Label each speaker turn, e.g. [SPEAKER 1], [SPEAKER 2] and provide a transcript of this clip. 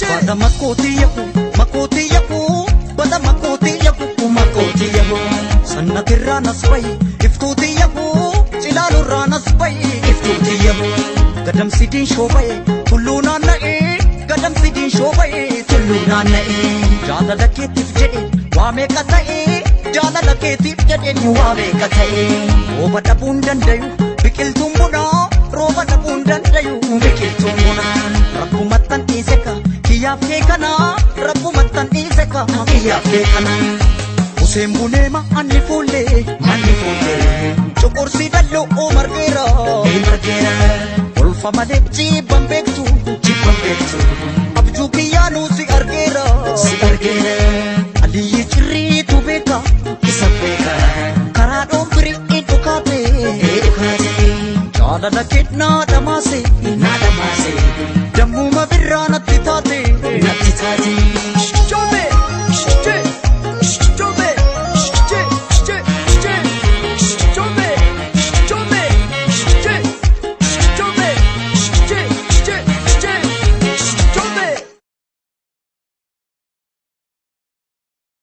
[SPEAKER 1] Bada makooti yaku makooti yaku bada makooti yaku makooti yaku sannatirraa nas bahi iftuuti yaku cilaalurraa nas bahi iftuuti yaku gadamsidiin shoobaye tulluu naanna'ee gadamsidiin shoobaye tulluu naanna'ee jaalala keetiif jedhe waa meeqa ta'ee jaalala keetiif jedhe ni waa meeqa ta'ee rooba dhabuun dandayu biqiltuun bunaa rooba dhabuun dandayu biqiltuun bunaa rabbumattan dhiise ka kiyyaaf kee kanaa rabbumattan dhiise ka kiyyaaf kee kanaa. Useen buneema anni fuullee manni fuullee cuqursii dalloo margeera margeera olfa malee jibban beektu jibban beektu abjuu kiyyaanuu si argeera si argeera aliyyi cirriitu beeka isa beeka karaa dhoonfirii dhukaate dhukaate jaalala kennaa dhamaase